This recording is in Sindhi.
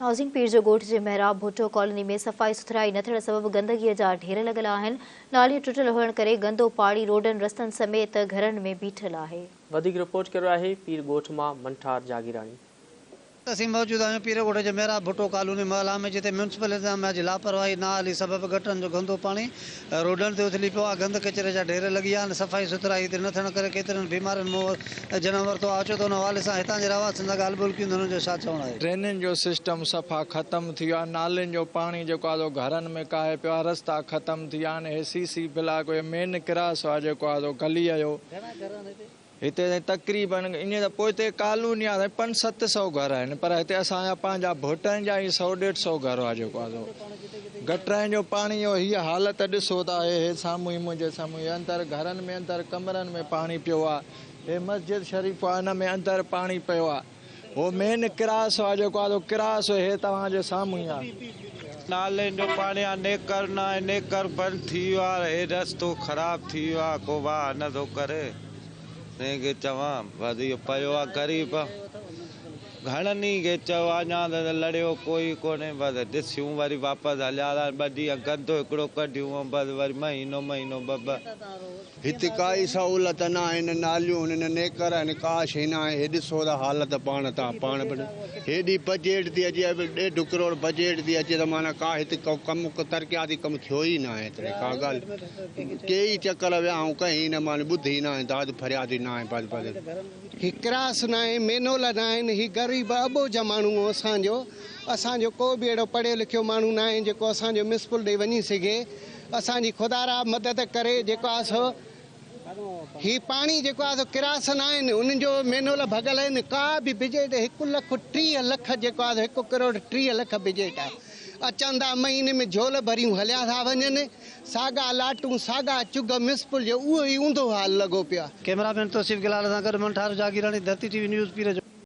هائوسنگ پير جو ڳوٺ جي محراب ڀٽو ڪالوني ۾ صفائي سٿرائي نه ٿيڻ سبب گندگي جا ڍير لڳل آهن، ناليون ٽٽل هئڻ ڪري گندو پاڻي روڊن رستن سميت گهرن ۾ بيٺل آهي. وڌيڪ رپورٽ ڪيو آهي پير ڳوٺ مان منٺار جاگيراڻي. اسين موجود آهيون پير ڳوٺ جي محراب ڀٽو ڪالوني محلا ۾ جتي ميونسپل انتظاميا جي لاپرواهي نااهلي سبب گٽرن جو گندو پاڻي روڊن تي اٿلي پيو آهي گند ڪچري جا ڍير لڳي ويا آهن صفائي سٿرائي هتي نه ٿيڻ ڪري ڪيترن بيمارين منهن جنم ورتو آهي اچو ته ان حوالي سان هتان جي رهواسين سان ڳالهه ٻولهه ڪيون ته هنن جو ڇا چوڻ آهي. ڊرينن جو سسٽم صفا ختم ٿي ويو آهي نالين جو پاڻي جيڪو آهي سو گهرن ۾ ڪاهي پيو آهي رستا ختم ٿي ويا آهن هي سي سي بلاڪ هي مين ڪراس آهي جيڪو آهي سو گليء جو هتي سائين تقريبن ائين ته پوئتي ڪالوني آهي سائين پنج 700 گهر آهن پر هتي اسان جا پنهنجا ڀٽن جا ئي سئو ڏيڍ سئو گهر آهي جيڪو آهي سو گٽرن جو پاڻي جو هيء حالت ڏسو ٿا هي هي سامهون ئي منهنجي سامهون هي اندر گهرن ۾ اندر ڪمرن ۾ پاڻي پيو آهي هي مسجد شريف آهي ان ۾ اندر پاڻي پيو آهي هو مين ڪراس آهي جيڪو آهي سو ڪراس هي توهان جي سامهون ئي آهي. نالين جو پاڻي آهي نيڪر نه آهي نيڪر بند ٿي ويو آهي هي رستو خراب ٿي ويو آهي ڪو واهه نه ٿو ڪري تنهن کي چوان بس اهو پيو آ غريب گهڻن ئي کي چيو آ اڃا ته لڙيو ڪوئي ڪونهي بس ڏسيون وري واپس هليا ٿا ٻه ڏينهن گند هڪڙو ڪڍيون بس وري مهينو مهينو ٻه ٻه. هتي ڪائي سهولت نه آهي نه ناليون نه نيڪر آهن ڪا شيء نه آهي هي ڏسو ته حالت پاڻ تان پاڻ به هيڏي بجيٽ ٿي اچي ڏيڍ ڪروڙ بجيٽ ٿي اچي ته معنيٰ ڪا هتي ڪو ڪم ترقياتي ڪم ٿيو ئي نه آهي ايتري ڪا ڳالهه ڪيئي چڪر ويا آهون ڪنهن نه معني ٻڌي نه آهي داد فرياد ئي نه آهي بس بس. هي ڪراس نه آهي مينول نه آهن هي غريب اٻوجهه ماڻهو اسان جو اسان جو ڪو به اهڙو پڙهيو لکيو ماڻهو نه آهي جيڪو اسان جو ميونسپل ڏي وڃي سگهي اسان جي خدارا مدد ڪري جيڪو آهي سو هي پاڻي جيڪو آهي سو ڪراس نه آهن انهن جو مينول ڀڳل آهن ڪا به بجيٽ هڪ لک 30 لک جيڪو آهي سو هڪ ڪروڙ 30 لک بجيٽ آهي اچن ٿا مهيني ۾ جهول ڀريون هليا ٿا وڃن ساڳا لاٽون ساڳا چگهه ميونسپل جو اهو ئي اونڌو حال لڳو پيو آهي. ڪئميرا مين توصيف گلال سان گڏ منٺار جاگيراڻي ڌرتي ٽي وي نيوز پير جو.